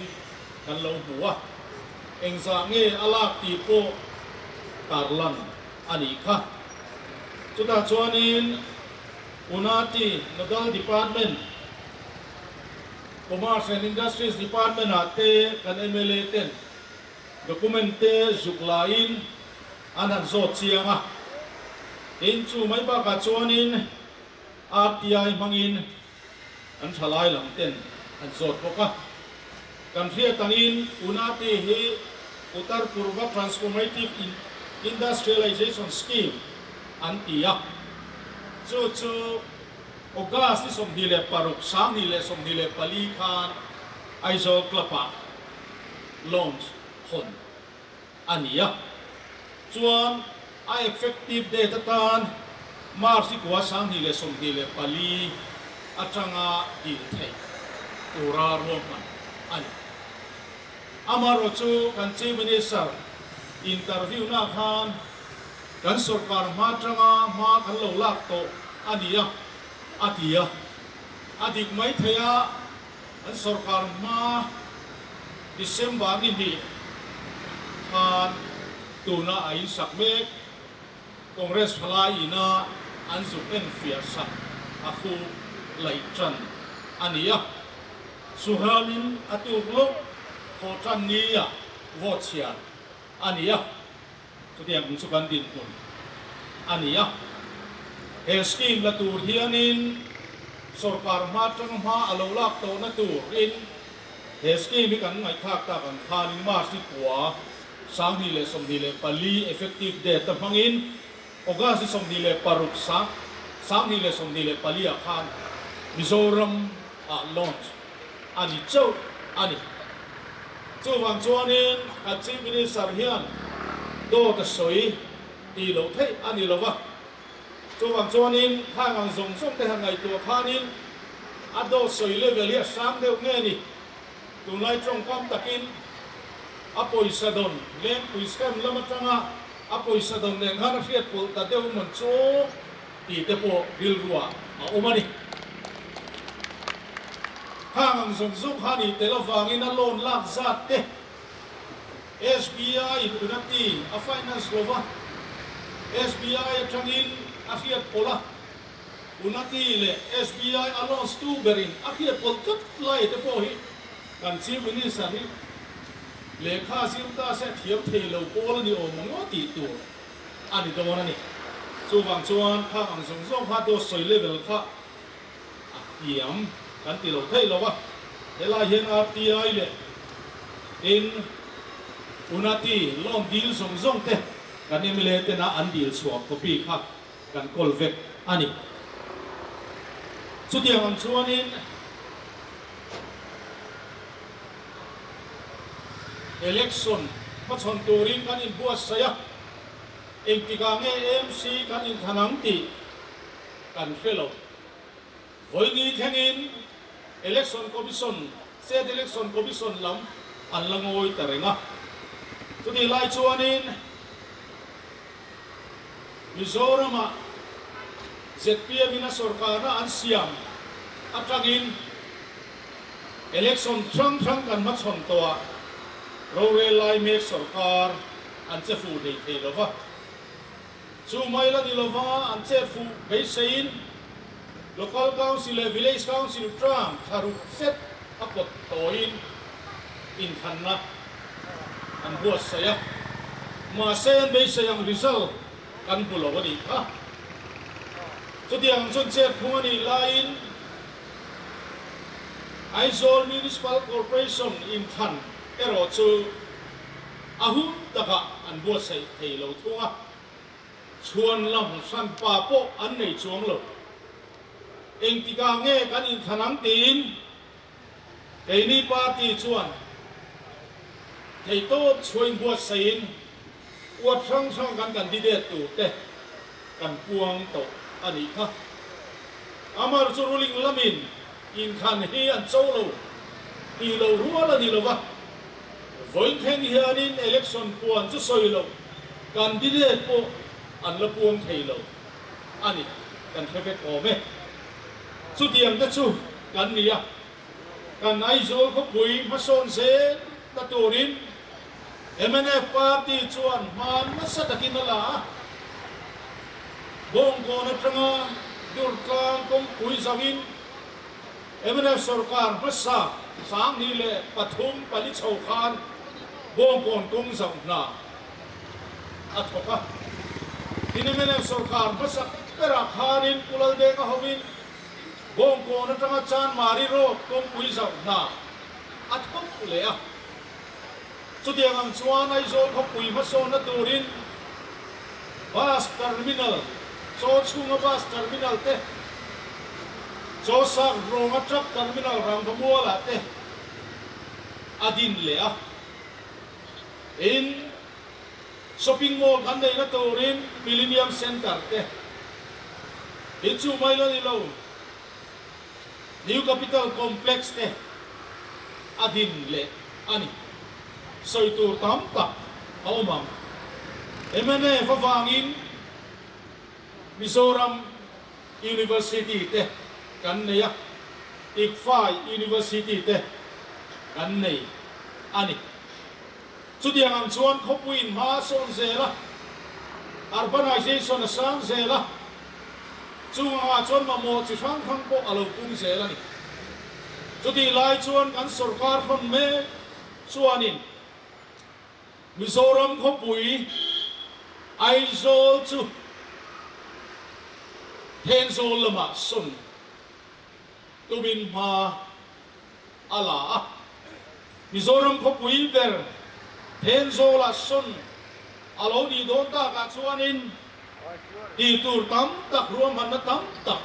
kan lo hmu a, engzah nge a lak tih pawh tarlan a nih kha. Chutah chuanin Unati Nodal Department, Commerce and Industries Department ah te kan mla ten document te zuk laiin An han zawt chiang a, tin chu mai bakah chuanin RTI hmangin an thalai lam ten an zawt bawk a. Kan hriat angin Unati hi Uttar Purva Transformative Industrialization Scheme an ti a, chu chu August ni 26, 2024 khan Aizawl Club-ah launch hawn a ni a, chuan a effective date atan March ni kua 2024 atanga dil theih tura ruahman a ni. Amaherawhchu kan Chief Minister interview na khan kan sorkar hma atanga hma kan lo lak tawh a ni a, a ti a. A dik mai thei a, an sorkar hma December ni hnih khan tuna a insak mek. Congress thalai ina an zuk enfiah sak a khu laih tan a ni a. Suhalin a tuk lawk thawh tan nia vote chhiar a ni a, chutiang ang chu kan dinhmun a ni a. He scheme la tur hianin sorkar hma tang hma a lo lak tawhna turin he scheme hi kan ngaihthlak tak ang khanin March ni kua 2024 effective date a hmangin August ni 26 sang 2024 ah khan Mizoram ah launch a ni chauh a ni. Chuvang chuanin kan Chief Minister hian dawt a sawi tih loh theih a ni lo va. Chuvang chuanin khang ang zawng zawng te han ngaihtuah khanin a dawt sawi level hi a hrang deuh nge ni? Tunlai tawngkam takin a pawisa dawn Lengpui scam lam atanga a pawisa dawn nen khan a hriat pawlh ta deuh mawn chu tih te pawh rilruah a awm a ni. Khang ang zawng zawng kha nih tel avangin a loan lak zat te SBI in Unati a finance lova, SBI atangin a hriat pawlh a. Unati leh SBI a launch tu berin a hriat pawlh tlat lai te pawh hi kan Chief Minister hi lehkha zir ta se a thiam thei lo pawl a ni awm ang aw tih tur a ni dawn a ni. Chuvang chuan khang ang zawng zawng kha dawt sawi level kha a hniam kan ti lo thei lo a, helai hian RTI leh tin Unati loan dil zawng zawng te kan mla tena an dil chhuah copy kha kan kawl vek a ni. Chutiang ang chuanin election hmachhawn turin kan inbuatsaih a, engtikah nge AMC kan inthan ang tih kan hre lo. Vawiini thlengin Election Commission, State Election Commission lam an la ngawi ta reng a. Chutih lai chuanin Mizoramah zpm in a sorkarna an siam atangin election hrang hrang kan hmachhawn tawh a, rorel lai mek sorkar an che fuh hlei thei lo va. Chu mai la ni lova an chet fuh beiseiin Local Council leh Village Council term thla ruk zet a pawt tawiin inthanna an buatsaih a, mahse an beisei ang result kan hmu lo a nih kha. Chutiang chuan chet phung a nih laiin Aizawl Municipal Corporation inthlan erawh chu a hun takah an buatsaih thei lo thung a, chhuan lam hran pa pawh an nei chuang lo. Engtikah nge kan inthlan ang tiin keini party chuan theihtawp chhuain buatsaihin uat hrang hrang kan candidate tur te kan puang tawh a nih kha. Amar chu ruling lamin inthlan hi an cho lo tih loh rual a ni lo va. Vawiin hianin election puan chu sawi loh, candidate pawh an la puang thei lo a ni, kan hre vek awm e. Chutiang te chu kan ni a, kan Aizawl khawpui hmasawn zel ta turin mnf party chuan hma nasa takin a la a, Bawngkawn atanga Durtlang kawngpui zauhin, Mnf sorkar hmasa 2003 pali chho khan Bawngkawn kawng zauh hna a thawk a. Tin mnf sorkar hmasa berah khanin Pu Laldenga hovin Bawngkawn atanga Chanmari Road kawngpui zauh hna a thawk leh a. Chutiang ang chuan Aizawl khawpui hmasawnna turin Bus Terminal, Chaw chhunga Bus Terminal te, Chaw sak rawnga Truck Terminal Rangvamualah te a din leh a. Tin, Shopping Mall kan neihna turin Millennium Centre te. Tin chu mai la ni lo, New Capital Complex te a din leh a ni. Sawi tur tam tak a awm ang. Mnf avangin Mizoram University te kan nei a, ICFAI University te kan nei a ni. Chutiang ang chuan khawpuiin hma a sawn zel a, urbanization a sang zel a, chung angah chuan mamawh chi hrang hrang pawh a lo pung zel a ni. Chutih lai chuan kan sorkar hrawn mek chuanin Mizoram khawpui Aizawl chu Thenzawl lamah sawn tumin hma a la a. Mizoram khawpui ber Thenzawlah sawn a lo nih dawn takah chuanin tih tur tam tak ruahmanna tam tak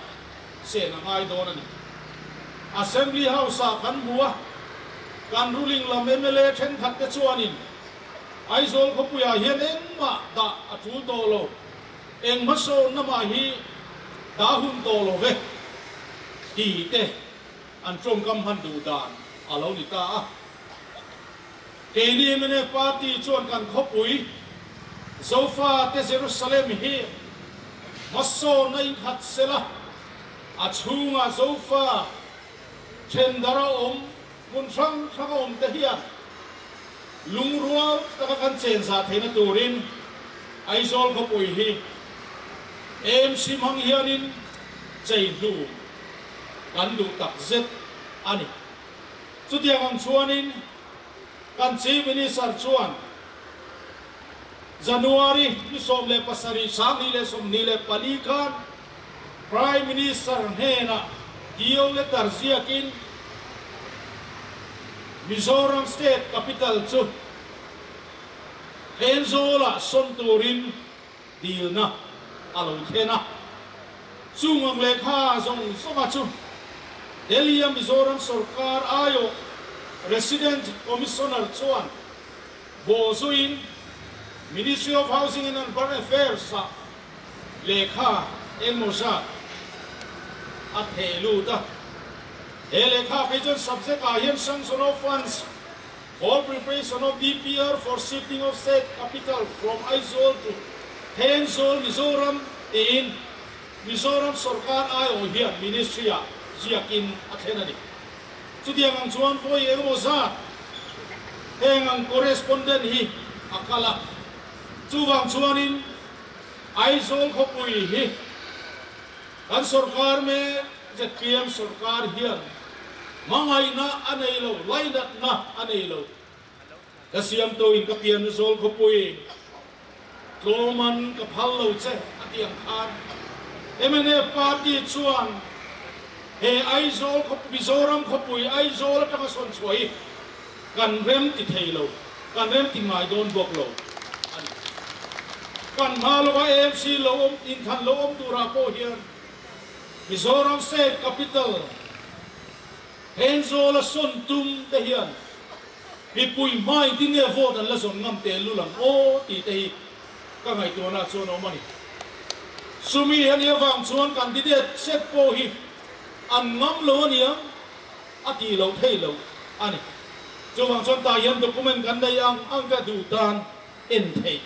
sen a ngai dawn a ni. Assembly House-ah kan hmu a, kan ruling lam mla thenkhat te chuanin Aizawl khawpuiah hian engmah dah a tul tawh lo, eng hmasawnna mah hi dah hun tawh lo ve tih te an tawngkam hman duh dan a lo ni ta a. Keini mnf party chuan kan khawpui Zofa te Jerusalem hi hmasawnna inkhat sela, a chhungah Zofa thendar a awm hmun hrang hrang a awm te hian lungrual taka kan chenza theihna turin Aizawl khawpui hi AMC hmang hianin chei hnu kan duh tak zet a ni. Chutiang ang chuanin kan Chief Minister chuan January ni 17 2024 khan Prime Minister hnenah dio letter ziakin Mizoram State Capital chu Thenzawlah sawn turin dilna a lo thlen a. Chung ang lehkha zawng zawnga chu Delhi-a Mizoram sorkar aiawh Resident Commissioner chuan bawhzuiin Ministry of Housing and Urban Affairs-ah lehkha engmaw zat a theh lut a. He lehkha phei chuan subject-ah hian Sanction of Funds For preparation of DPR for shifting of state capital from Aizawl to Thenzawl, Mizoram tiin Mizoram sorkar aiawh hian Ministry-ah ziakin a thlen a ni. Chutiang ang chuan vawi engemaw zat heng ang correspondent hi a kal a. Chuvang chuanin Aizawl khawpui hi kan sorkar mek ZPM sorkar hian hmangaihna a nei lo, lainatna a nei lo. Ka siamtuin ka pianna zawl khawpui tlawman ka phal lo che a ti ang khan mnf party chuan he Aizawl khawpui, Mizoram khawpui Aizawl atanga sawn chhuah hi kan rem ti thei lo, kan rem ti ngai dawn bawk lo a ni. Kan hma lawka AMC lo awm, inthlan lo awm turah pawh hian Mizoram State Capital Thenzawl a sawn tum te hian mipui hmain tinge vote an la zawn ngam teh lul ang aw tih te hi ka ngaihtuahna chuan a awm a ni. Chumi a nih avang chuan candidate set pawh hi an ngam lo a nia a tih loh theih loh a ni. Chuvang chuan tah hian document kan nei ang ang ka duh tan en theih,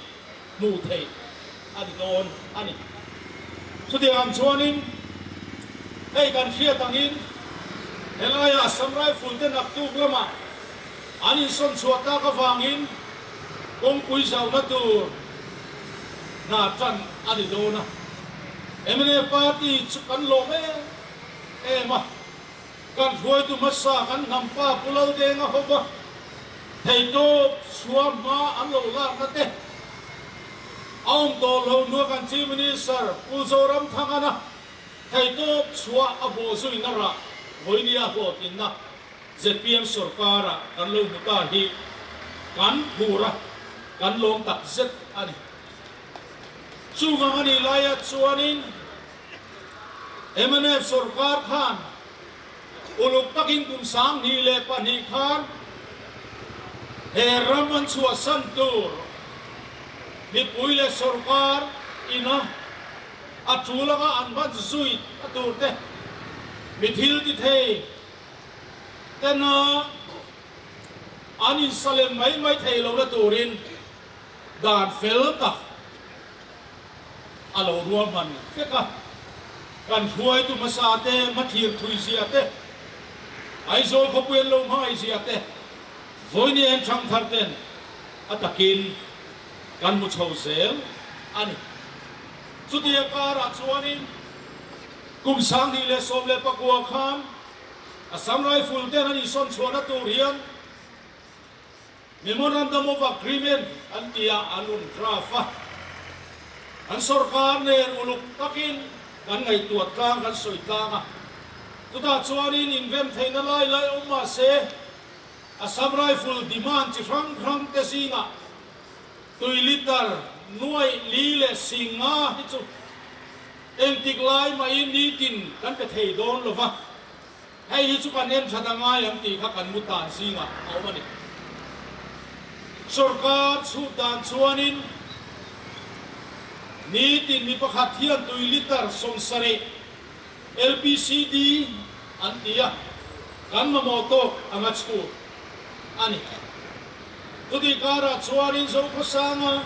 hmuh theih a ni dawn a ni. Chutiang ang chuanin hei kan hriat angin helaiah Assam Rifle te naktuk lamah an insawn chhuah tak avangin kawngpui zauhna tur hna tan a ni dawn a. Mnf party chu kan lawm em em a. Kan hruaitu hmasa kan hnampa Pu Laldenga hova theitawp chhuah hma an lo lakna te a awm tawh lo hnua kan Chief Minister Pu Zoramthangana theitawp chhuah a bawhzuina rah vawinia hlawhtlinna zpm sorkara kan lo hmu ta hi kan phur a, kan lawm tak zet a ni. Chuvang a nih laia chuanin Mnf sorkar khan uluk takin kum 2002 khan he ram an chhuahsan tur mipui leh sorkar ina. A tul anga an hman zui a tur te, mi thil ti thei tena an insalem mai mai thei lohna turin dan fel tak a lo ruahman vek a. Kan hruaitu hmasa te, hmathlir thui zia te, Aizawl khawpui an lo hmangaih zia te, vawinia en thangthar ten a takin kan hmu chho zel a ni. Chutia karah chuanin kum 2019 khan Assam Rifle ten an insawn chhuahna tur hian Memorandum of Agreement an ti a, an rawn draft a. Kan sorkar nen uluk takin kan ngaihtuah tlang, kan sawi tlang a. Chutah chuanin inrem theihna lai lai awm mah se, Assam Rifle demand chi hrang hrang te zingah tui litre nuaih li leh 50 hi chu engtik lai mahin nitin kan pe thei dawn lo va, hei hi chu kan en that a ngai ang tih kha kan mu tan zingah a awm a ni. Sorkar chhut dan chuanin nitin mi pakhat hian tui litre 70 LPCD an ti a, kan mamawh tawk anga chhut a ni. Chutih karah chuanin Zokhawsanga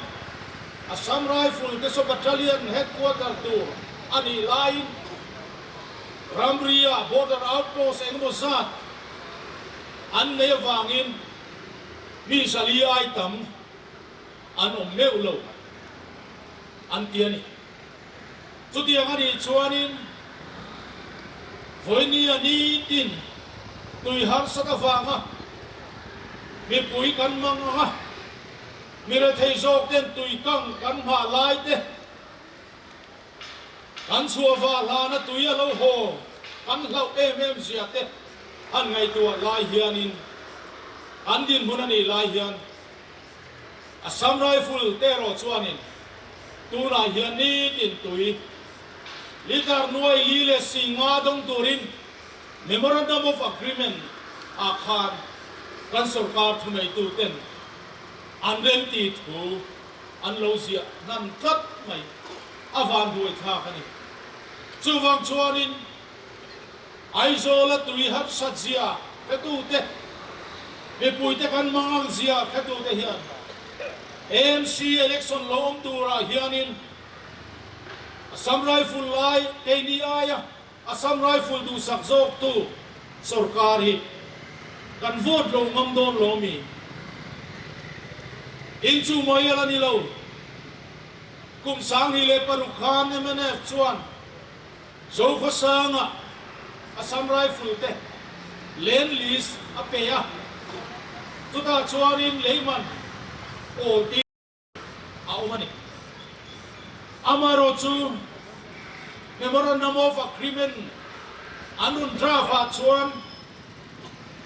Assam Rifle te saw Battalion Headquarter tur a nih laiin ramri-ah Border Outpost engemaw zat an nei avangin mi 400 ai tam an awm meuh lo an ti a ni. Chutiang a nih chuanin vawinia nitin tui harsat avanga mipui kan mang ang a, mi rethei zawk ten tui kang kan nghah lai te, kan chhuah vah hlana tui a lo haw kan hlauh em em zia te han ngaihtuah lai hianin an dinhmun a nih lai hian Assam Rifle te erawh chuanin tunah hian nitin tui litre 4,050 dawng turin Memorandum of Agreement ah khan kan sorkar thuneitu ten an remti thu an lo ziah hnan tlat mai a van buai thlak a ni. Chuvang chuanin Aizawl a tui harsat zia hretute, mipuite kan mangang zia hretute hian AMC election lo awm turah hianin Assam Rifle lai keini aia Assam Rifle duhsak zawktu sorkar hi kan vote lo ngam dawn lo mi? Inchung mai ala ni lo. Kum 2006 khan mnf chuan Zokhawsanga Assam Rifle te land lease a pe a, chutah chuanin leiman awl tir a awm a ni. Amaherawhchu Memorandum of Agreement an rawn draft ah chuan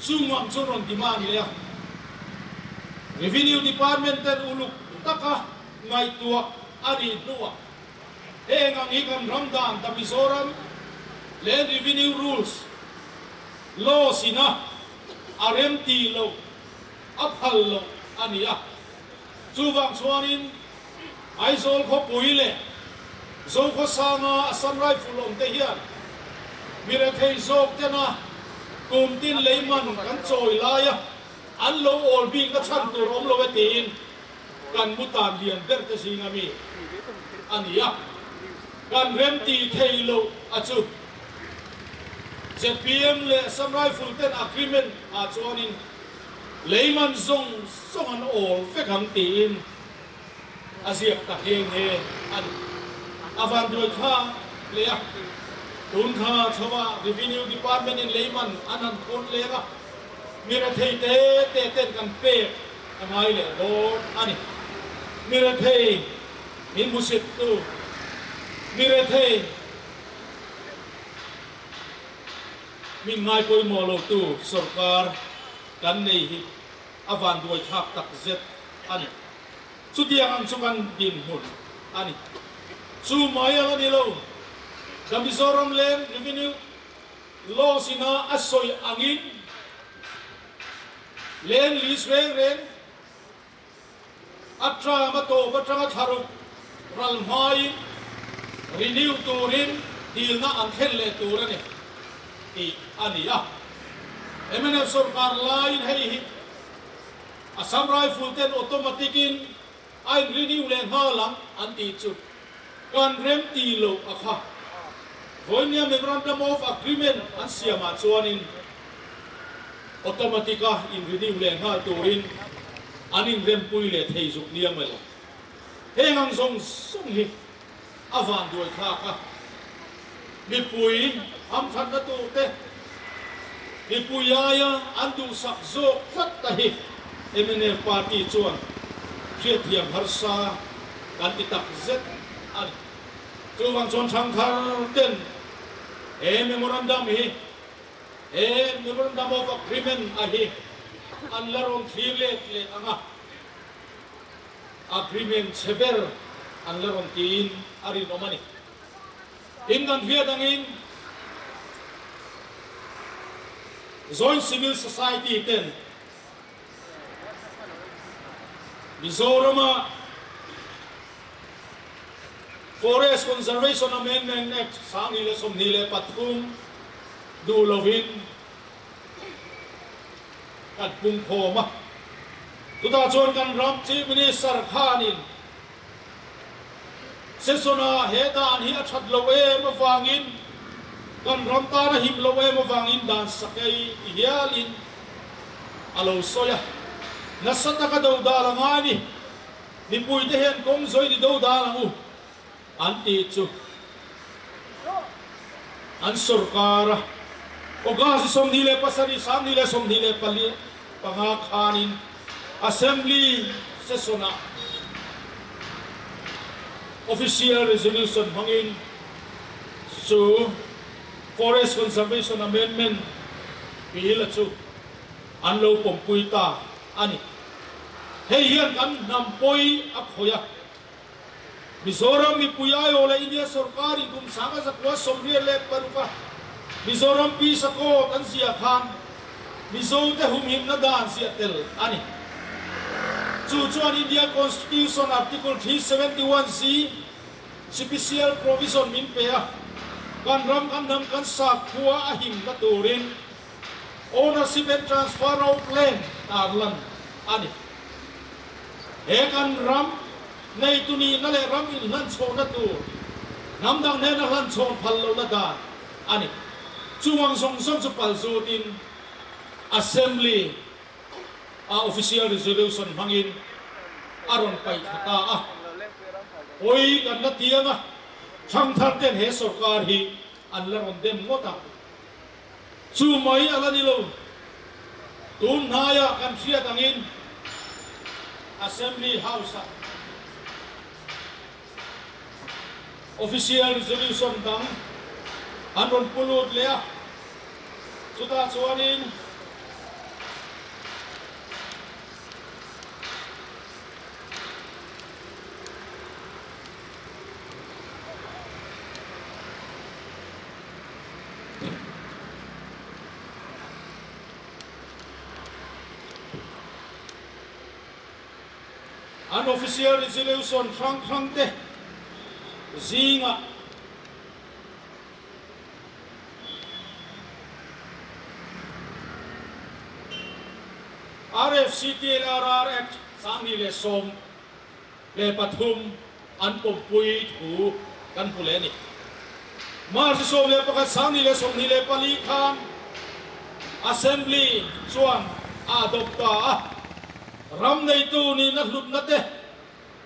chung ang chu rawn demand leh a, Revenue Department ten uluk taka ngaihtuah a nih hnuah Heng ang hi kan ram dan ta Mizoram Land Revenue Rules Laws ina a rem tih loh a phal loh a ni a. Chuvang chuanin Aizawl khawpui leh Zokhawsanga Assam Rifle awm te hian mi rethei zawk tena kum tin leiman kan chawi laia an lo awl bikna chhan tur awm lo e tiin kan mu tan lian ber te zinga mi a ni a, kan rem tih thei loh a chu. Zpm leh Assam Rifle ten agreement ah chuanin leiman zawng zawng an awl vek ang tiin a ziak ta nghe nghe a ni. A vanduai kha leh a, tun kha chho ah Revenue Department in leiman an han thawn leng a, mi rethei te te ten kan pek A ngai leh dawn a ni. Mi rethei min hmusittu, mi rethei min ngai pawimawh lotu sorkar kan nei hi a vanduai thlak tak zet a ni. Chutiang ang chu kan dinhmun a ni. Chu mai a la ni lo, The Mizoram Land Revenue Laws ina a sawi angin, Land lease reng reng a term a tawp atanga thlaruk ral hmain Renew turin dilna an thlen leh tur a ni tih a ni a. Mnf sorkar laiin hei hi Assam Rifle ten automatic in a in renew leh nghal ang an tih chu kan rem ti loh a kha. Vawinia Memorandum of Agreement an siamah chuanin automatic a in renew leh nghal turin an inrempui leh thei zuk nia mawle. Heng ang zawng zawng hi a van duai thlak a, mipui hamthatna tur te, mipui aia an duhsak zawk tlat ta hi mnf party chuan hriatthiam harsa kan ti tak zet a ni. Chuvang chuan thangthar ten he memorandum hi, he memorandum of agreement a hi an la rawn thlir let leh ang a. Agreement chhe ber an la rawn tiin a rinawm a ni. Tin kan hriat angin Joint Civil Society ten Mizorama Forest Conservation Amendment Act 2023 duh lovin kan pung khawm a. Chutah chuan kan ram Chief Minister khanin Session-a he dan hi a that lo em avangin kan ram tan a him lo em avangin dan sakei ti hialin a lo sawi a. Nasa taka do dal a ngai ni. Mipuite hian kawng zawi ni do dal ang u an tih chu an sorkar a. August 27, 2025 khanin Assembly session-ah Official Resolution hmangin chu Forest Conservation Amendment Bill-a chu an lo pawmpui ta a ni. Hei hian kan hnam pawi a khawih a. Mizoram mipui aiawh leh India sorkarin kum 1986 a Mizoram Peace Accord an ziah khan Mizote humhimna dan ziah tel a ni. Chu chuan India Constitution Article 371 C Special Provision min pe a, kan ram kan hnam kan sakhua a himna turin Ownership and Transfer of Land tarlan a ni. He kan ram neitu nihna leh ram inhlanchhawhna tur hnam dang hnena hlanchhawn phal lohna dan a ni. Chung ang zawng zawng chu pal zutin Assembly a Official Resolution hmangin a rawn paih thla ta a. Pawi kan la tiang a, thangthar ten he sorkar hi an la rawn dem ngawt a. Chu mai a la ni lo. Tun hnaiah kan hriat angin Assembly House-ah Official Resolution dang an rawn pu lut leh a, chutah chuanin An official resolution hrang hrang te zingah RFCTLRR Act 2013 an pawmpui thu kan hmu leh a ni. March 11 2024 khan Assembly chuan a adopt ta a, ram neitu nihna hlutna te,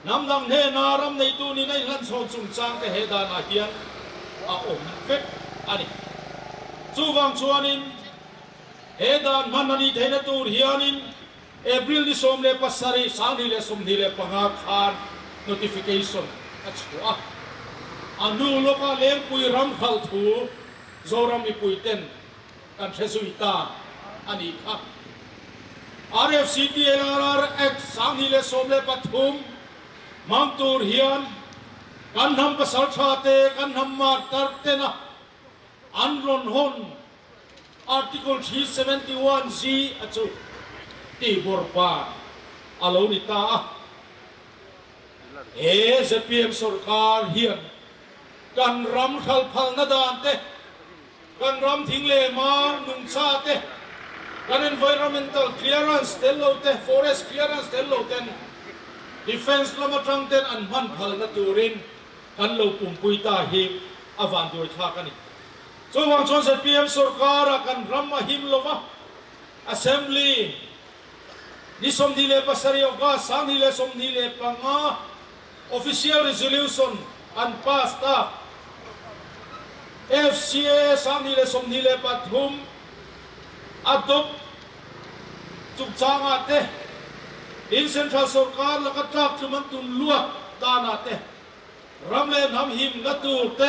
hnam dang hnena ram neitu nihna inhlanchhawn chungchang te he danah hian a awm vek a ni. Chuvang chuanin he dan hman a nih theihna tur hianin April ni 17, 2025 khan notification a chhuah a, a hnu lawka Lengpui ram hralh thu Zoram mipui ten kan hre zui ta a nih kha. RFCTLRR Act 2013 hmang tur hian kan hnam pasal tha te, kan hnam martar tena an rawn hawn Article 371 G a chu tihbawrhpa a lo ni ta a. He zpm sorkar hian Kan ram hralh phalna dan te, kan ram thing leh mar nungcha te, kan environmental clearance tel lo te, forest clearance tel lo ten defence lam atang ten an hman phalna turin kan lo pumpui ta hi a vanduai thlak a ni. Chuvang chuan zpm sorkara kan ram a him lo va, Assembly ni 27 August 2025 Official Resolution an pass tak. FCA 2023 adopt chungchangah te, in Central Sorkar laka tlak tlum an tun luat danah te, ram leh hnam himna tur te,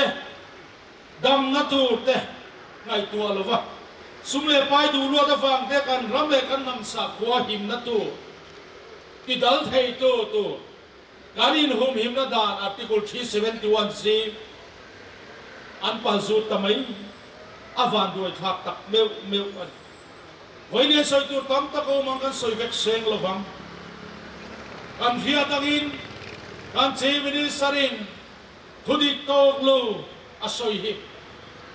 damna tur te ngaihtuah lo va, sum leh pai duh luat avang te kan ram leh kan hnam sakhua himna tur ti dal theitu tur kan inhumhimna dan Article 371 zing an pal zut ta mai a vanduai thlak tak meuh meuh a ni. Vawiin sawi tur tam tak a awm ang kan sawi vek seng lo vang. Kan hriat angin kan Chief Minister-in Thudik tawk lo a sawi hi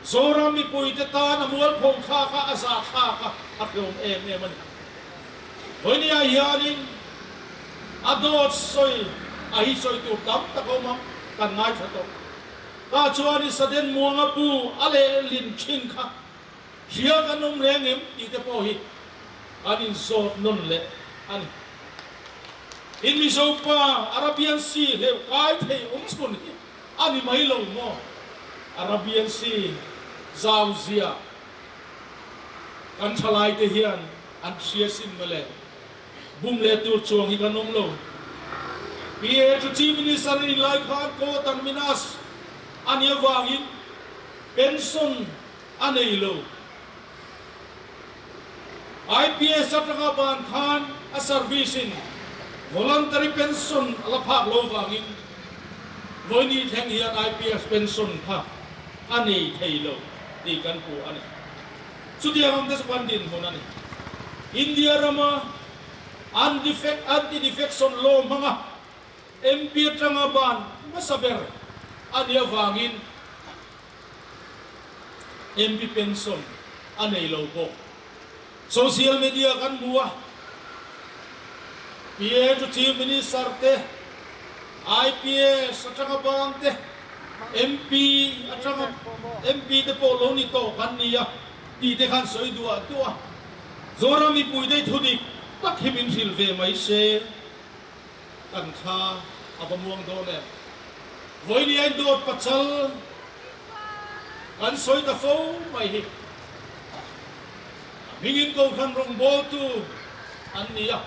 Zoram mipuite tan a mualpho thlak a, a zah thlak a, a hlawm em em a ni. Vawinia hianin a dawt sawi a hi sawi tur tam tak a awm ang, kan ngaithla tawh. Tah chuan i Saden Muanga pu a lehlin thin kha hria kan awm reng em tih te pawh hi kan inzawt nawn leh a ni. In Mizo pa Arabian Sea hleuh kai thei awm chhun hi a ni mai lo maw? Arabian Sea zau zia kan thalai te hian an hria sin mawle. Bum leh tur chuang hi kan awm lo. PA chu Chief Minister a nih lai khan Ko Terminus a nih avangin pension a nei lo. IPS atanga ban khan a service in voluntary pension a la phak lo vangin vawini thleng hian IPS pension kha a nei thei lo tih kan hmu a ni. Chutiang ang te chu kan dinhmun a ni. India rama anti-defection law hmanga MP atanga ban hmasa ber a nih avangin MP pension a nei lo bawk. Social media kan hmu a, PA chu Chief Minister te, IPS atanga bang te, MP atanga MP te pawh lo ni tawh kan ni a tih te khan sawi duah duah a. Zoram mipui te thudik tak hi min hrilh ve mai se. Kan thla a va muang dawn em? Vawinia in dawt pachal kan sawi ta fo mai hi. A hmingin Kohhran rawngbawltu an ni a.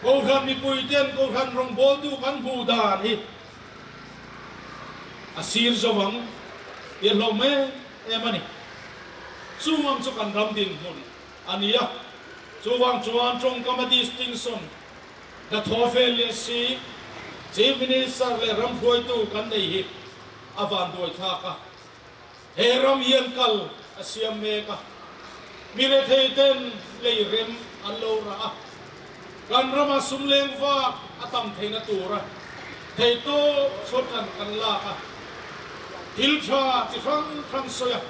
Kohhran mipuiten Kohhran rawngbawltu kan hmuh dan hi a sir zo ang tih a hlauh em em a ni. Chung ang chu kan ram dinhmun a ni a, chuvang chuan tawngkam a distinction hnathawh fel leh si Chief Minister leh ram hruaitu kan nei hi a vanduai thlak a, he ram hian kal a siam mek a, mi rethei ten lei rem an lo rah a, kan rama sum leng vak a tam theihna tura theihtawp chhuatran kan lak a, thil tha chi hrang hrang sawi a.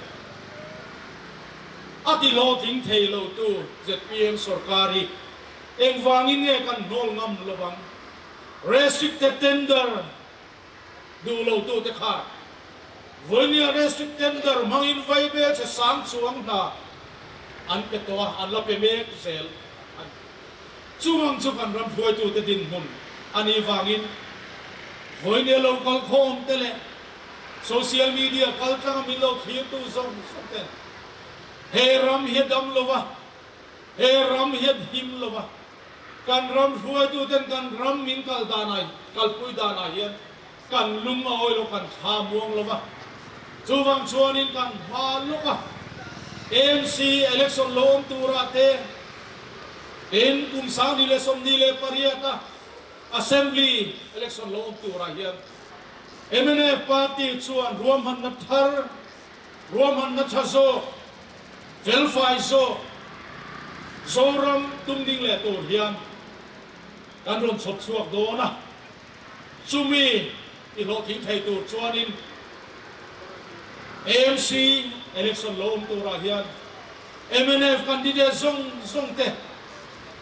A ti hlawhtling thei lo tu zpm sorkar hi engvangin nge kan hnawl ngam lovang? Restricted tender duh lo tu te khan vawinia restrict tender hmangin vaibel che sang chuang hna an pe tawh a, an la pe mek zel a ni. Chuvang chu kan ram hruaitute dinhmun a nih vangin vawinia lo kalkhawm te leh Social media kal tlanga min lo thlirtu zawng zawng ten he ram hi a dam lo va, he ram hi a him lo va, kan ram hruaitu ten kan ram min kal danah, kalpui danah hian kan lung a awi lo, kan thla muang lo va. Chuvang chuanin kan hma lawk a, AMC election lo awm turah te, tin kum 2028 a Assembly election lo awm turah hian Mnf party chuan ruahmanna thar, ruahmanna tha zawk, felfai zawk Zoram tumding leh tur hian kan rawn chhawp chhuak dawn a. Chumi. Tihlawhtling thei tur chuanin AMC election lo awm turah hian mnf candidate zawng zawng te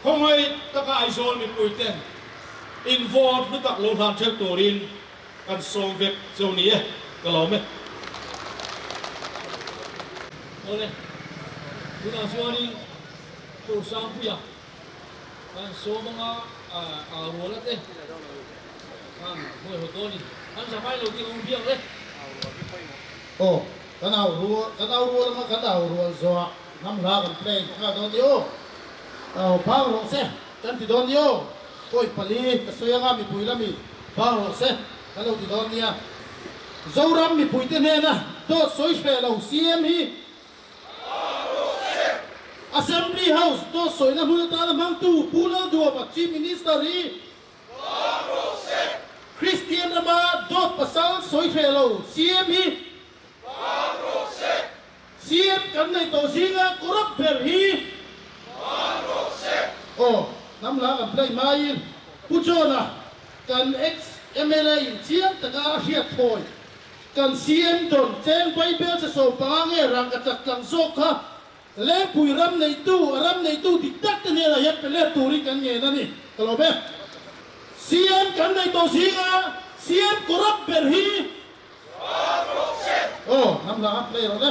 khawngaih taka Aizawl mipui ten in vote hlu tak lo hlan theuh turin kan sawm vek cheu ni e, ka lawm e. Awle, tunah chuanin Tursangpuia Kan sawm anga a rual a te khan hmuai haw dawn in an zavai lo tih awm biak le. Aw, kan au rual, kan au rual anga kan au rual zawhah hnam hla kan play nghal dawn ni aw. Au phang rawh se kan ti dawn ni aw. Point pali ka sawi anga mipui lami phang rawh se kan lo ti dawn nia. Zoram mipuite hnena dawt sawi hreh lo CM hi Assembly House dawt sawina hmun atana hmangtu Pu Lalduama Chief Minister hi Kristian rama dawt pasal sawi hreh lo CM hi CM kan nei tawh zinga corrupt ber hi Aw, hnam hla kan play hmain Pu John-a kan ex mla in chiang taka a hriat thawi Kan CM dawn cheng Bible che 15 nge rang ka chak tlang zawk kha Lengpui ram neitu, a ram neitu dik tak te hnenah hian pe let turin kan ngen a ni. Ka lawm e. CM kan nei tawh zinga CM corrupt ber hi Aw, hnam hla a play rawh le.